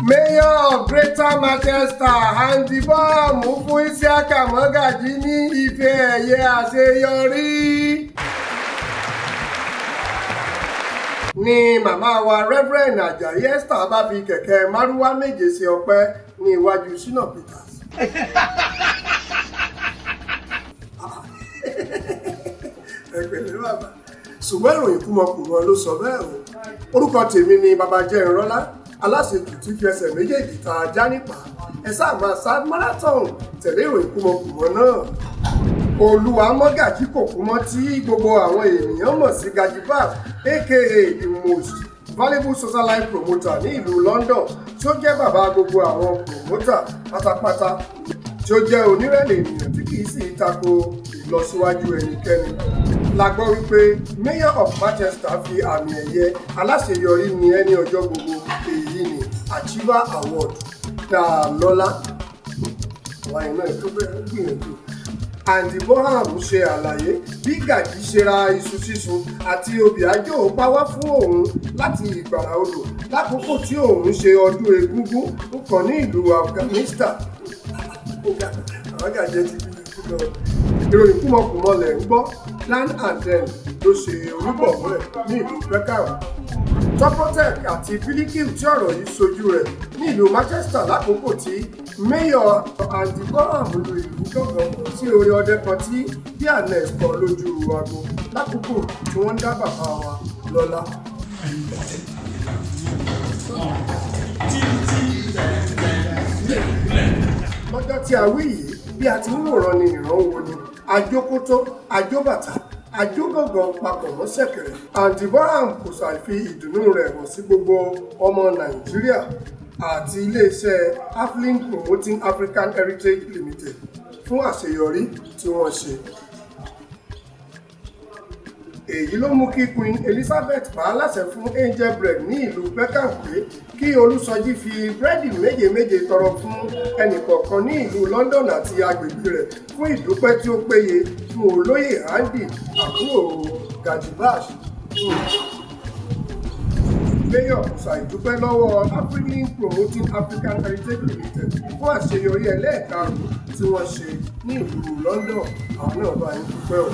Mayor of Greater Manchester, Andy Bonham, fún Isiaka Mọ́gàjí ní ife ẹ̀yẹ àṣeyọrí. Ni màmá wa Reverend Ajayi Esther bá fi kẹ̀kẹ́ márúwá 7 ṣe ọpẹ́ ní iwájú Shina Peters. Ẹ pẹ̀lẹ́ bàbá, ṣùgbọ́n ìròyìn kúmọkùmọ ló sọ bẹ́ẹ̀ o. Orúkọ tèmi ni Babajẹ́ Ìrọ́lá, aláṣejù tí fi ẹsẹ̀ méjèèjì ta ajá nípa. Ẹ sáà máa sá marathon tẹ̀lé ìròyìn kúmọkùmọ náà. Olúwa Mọ́gàjí Kòkúmọ́ tí gbogbo àwọn ènìyàn mọ̀ sí Gaji Babs, aka the most valuable socialite promoter ní ìlú London, tí ó jẹ́ bàbá gbogbo àwọn promoter pátápátá, tí ó jẹ́ onírẹ̀lẹ̀ ènìyàn tí kìí sì tako ìlọsíwájú ẹnikẹ́ni. La gbọ́ wípé Mayor of Manchester fi àmì ẹ̀yẹ aláṣeyọrí ní ẹni ọjọ́ gbogbo, èyí ni Achiever Award, dá a lọ́lá. Àwọn iná tó bẹ̀rẹ̀ gbìyànjú. Andy Bonham ṣe àlàyé bí Gàjí ṣe ra iṣu sísun àti obì àjò pawá fún òun láti Ìgbàrà Odò lákòókò tí òun ṣe ọdún Egúngún kan ní ìlú Afghanistan. Àwọn Gàjí ti gbìyànjú lọ. Ìròyìn kúmọkùmọ lẹ̀ ń gbọ́. Plan and Then ló ṣe onígbọ̀wọ́ ẹ̀ ní ìlú Peckham. Toprotec àti Bilikiu tí ọ̀rọ̀ yìí sojú rẹ̀ ní ìlú Manchester lákòókò tí Mayor Andy Bonham lu ìlú gángan sí orí ọdẹ kan tí Bianex kọ lójú agbo lákòókò tí wọ́n ń dá bàbá wa lọ́lá. Lọ́jọ́ tí a wí yìí, bí a ti ń wòran ni ìran wo ni ajókótó, ajóbàtà, ajógàngàn papọ̀ mọ́ ṣẹ̀kẹ̀rẹ̀. Andy Bonham kò ṣàì fi ìdùnnú rẹ̀ hàn sí gbogbo ọmọ Nàìjíríà àti iléeṣẹ́ Aflin Promoting African Heritage Limited fún àṣeyọrí tí wọ́n ṣe. Èyí ló mú kí Queen Elizabeth pa á láṣẹ fún Angel Bread ní ìlú Peckham pé kí Olúsọjí fi búrẹ́dì méje méje tọrọ fún ẹnìkọ̀ọ̀kan ní ìlú London àti agbègbè rẹ̀ fún ìdúpẹ́ tí ó péye fún olóyè Andy, àbúrò Gaji Bash. Mayor kò ṣàìdúpẹ́ lọ́wọ́ Afrilink Promoting African Heritage Limited fún àṣeyọrí ẹlẹ́ẹ̀karùn-ún tí wọ́n ṣe ní ìlú London. Àwọn náà bá yín dúpẹ́ o.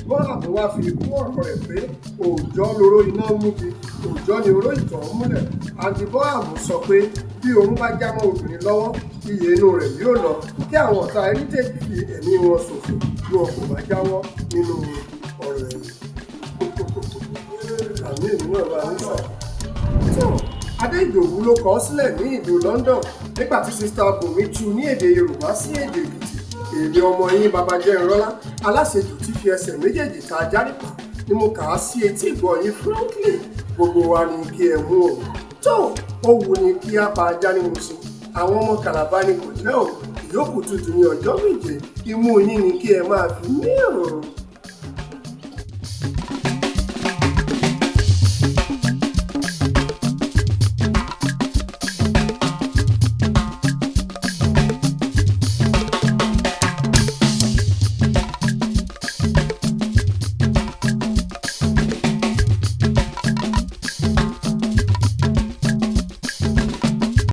Bonham wá fi kún ọ̀rọ̀ rẹ̀ pé òòjọ́ loró iná múgi, òòjọ́ ni oró ìtàn múlẹ̀. Andy Bonham sọ pé bí òun bá jámọ́ obìnrin lọ́wọ́, iye inú rẹ̀ yóò lọ, kí àwọn ọ̀tá Heritage fi ẹ̀mí wọn ṣòfò bí wọn kò bá jáwọ́ nínú ọ̀rọ̀ ẹ̀yìn. Àmì èmi náà bá ń sọ. Tó Adé Ìdòwú ló kọ sílẹ̀ ní ìlú London nígbà tí Sista Bùnmi tú ní èdè Yorùbá sí èdè Èkìtì. Èmi ọmọ yín Babajẹ́ Ìrọ́lá, aláṣejù tí fi ẹsẹ̀ méjèèjì ta ajá nípa, ni mo kà á sí etí ìgbọ́ yín. Frankly, gbogbo wa ni kí ẹ mú o. Tó ó wù ní kí á pa ajá ní Mùṣín, àwọn ọmọ Kàlàbá ni kò jẹ́ o. Ìyókù tuntun ní ọjọ́ 7, imú yín ni kí ẹ máa fi ní ọ̀rọ̀.